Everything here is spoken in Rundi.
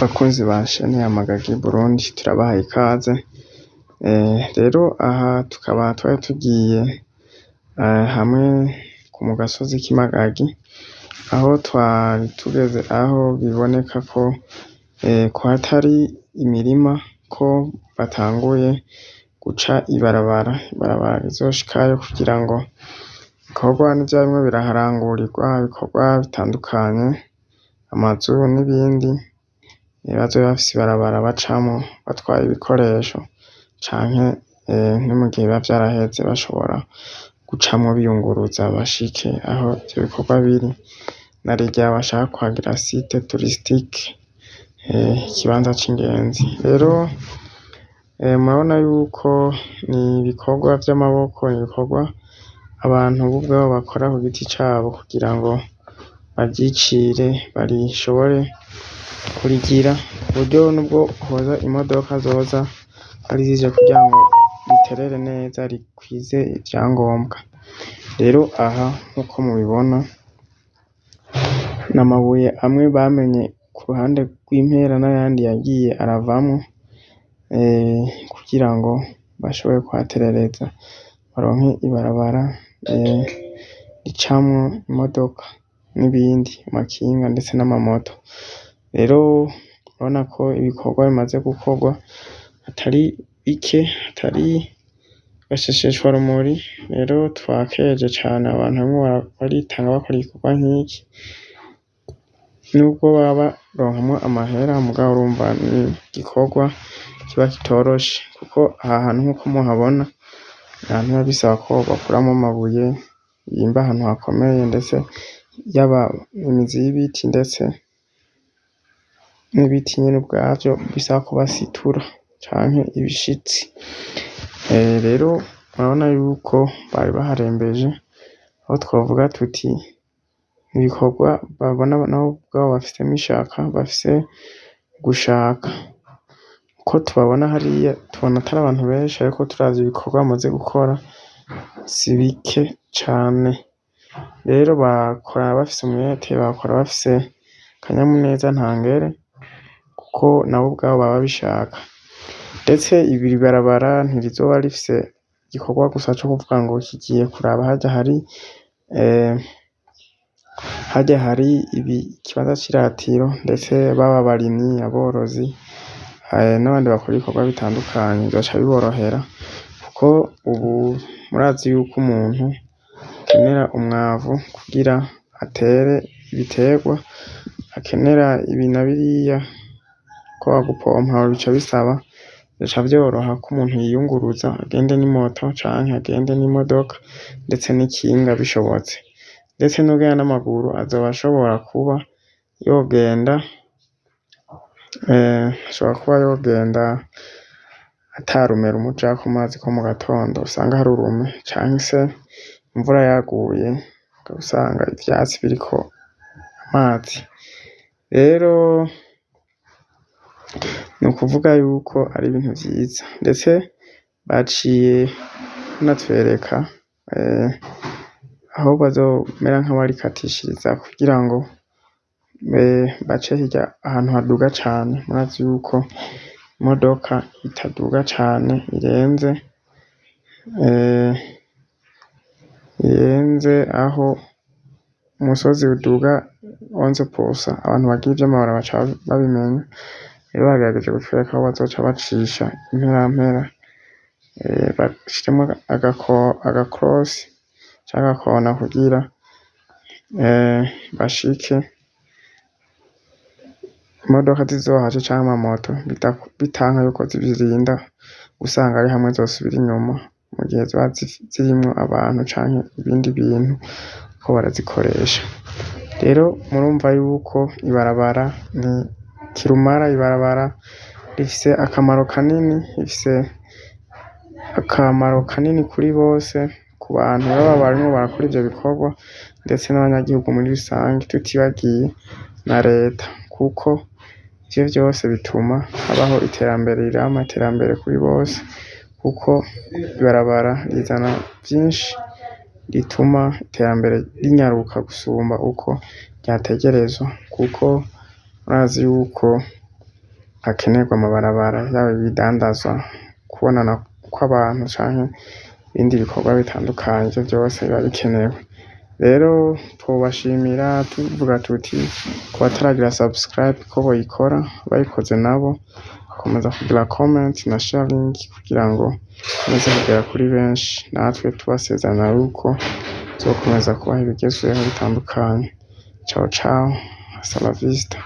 Bakunzi ba shene ya Magagi Burundi, turabahaye ikaze. Rero aha tukaba twari tugiye hamwe mu gasozi k'Imagagi, aho twari tugeze aho biboneka ko kuhatari imirima ko batanguye guca ibarabara, ibarabara rizoshikayo kugira ngo ibikorwa nivyarimwo biraharangurirwa, ibikorwa bitandukanye, amazu n'ibindi, bazobe bafise ibarabara bacamwo batwaye ibikoresho canke no mu gihe biba vyaraheze bashobora gucamwo biyunguruza bashike aho ivyo bikorwa biri, narirya bashaka kuhagira site touristique, ikibanza c'ingenzi. Rero murabona yuko ni ibikorwa vy'amaboko, ibikorwa abantu bo ubwabo bakora ku giti cabo kugira ngo baryicire, barishobore kurigira, ku buryo nubwo hoza imodoka zoza ari zije kugira ngo riterere neza rikwize ivyangombwa. Rero aha nkuko mubibona, n'amabuye amwe bamenye ku ruhande rw'impera n'ayandi yagiye aravamwo, kugira ngo bashobore kuhaterereza baronke ibarabara ricamwo imodoka n'ibindi, amakinga ndetse n'amamoto. Rero urabona ko ibikorwa bimaze gukorwa atari bike, atari gashesheshwarumuri. Rero twakeje cane abantu barimwo baritanga bakora igikorwa nk'iki, nubwo baba baronkamwo amahera, mugabo urumva ni igikorwa kiba kitoroshe, kuko aha hantu nkuko muhabona, ni ahantu biba bisaba ko bakuramwo amabuye, bimba ahantu hakomeye, ndetse yaba imizi y'ibiti ndetse n'ibiti nyene ubwavyo bisaba ko basitura canke ibishitsi. Rero murabona yuko bari baharembeje, aho twovuga tuti ibikorwa babona nabo ubwabo bafisemwo ishaka, bafise gushaka. Uko tubabona hariya tubona atari abantu benshi, ariko turavye ibikorwa bamaze gukora si bike cane. Rero bakora bafise umwete, bakora bafise akanyamuneza ntangere, kuko nabo ubwabo baba babishaka. Ndetse iri barabara ntirizoba rifise igikorwa gusa co kuvuga ngo kigiye kuraba harya hari ikibanza c'iratiro, ndetse baba abarimyi, aborozi, n'abandi bakora ibikorwa bitandukanye bizoca biborohera, kuko ubu murazi yuko umuntu akenera umwavu kugira atere ibiterwa, akenera ibi na biriya, kwaba gupompa bica bisaba, bica vyoroha ko umuntu yiyunguruza agende n'imoto canke agende n'imodoka ndetse n'ikinga bishobotse. Ndetse n'uwugenda n'amaguru azoba ashobora kuba yogenda, ashobora kuba yogenda ata rume rumujako, murazi ko mu gatondo usanga hari urume, canke se imvura yaguye ugasanga ivyatsi biriko amazi. Rero ni ukuvuga yuko ari ibintu vyiza, ndetse baciye banatwereka aho bazomera nk'abarikatishiriza kugira ngo bace hirya ahantu haduga cane. Murazi yuko imodoka itaduga cane irenze aho umusozi uduga 11%, abantu bagira ivy'amabarabara baca babimenya. Rero bagerageje kutwereka aho bazoca bacisha imperampera, bashiremwo agakorosi canke agakona kugira bashike imodoka zizohace canke amamoto bitanka yuko zirinda gusanga ari hamwe zosubira inyuma mu gihe zoba zirimwo abantu canke ibindi bintu bariko barazikoresha. Rero murumva yuko ibarabara ni kirumara, ibarabara rifise akamaro kanini, rifise akamaro kanini kuri bose, ku bantu baba barimwo barakora ivyo bikorwa, ndetse n'abanyagihugu muri rusange, tutibagiye na leta, kuko ivyo vyose bituma habaho iterambere rirama, iterambere kuri bose, kuko ibarabara rizana vyinshi rituma iterambere rinyaruka gusumba uko ryategerezwa, kuko murazi yuko. Hakenerwa amabarabara, yaba ibidandazwa, kubonana kw'abantu canke ibindi bikorwa bitandukanye, ivyo vyose biba bikenewe. Rero twobashimira tuvuga tuti ku bataragira subscribe ko boyikora, bayikoze nabo bakomeza kugira comment na sharing kugira ngo ikomeze kugera kuri benshi. Natwe tubasezerana yuko tuzokomeza kubaha ibigezweho bitandukanye. Ciao ciao, hasta la vista.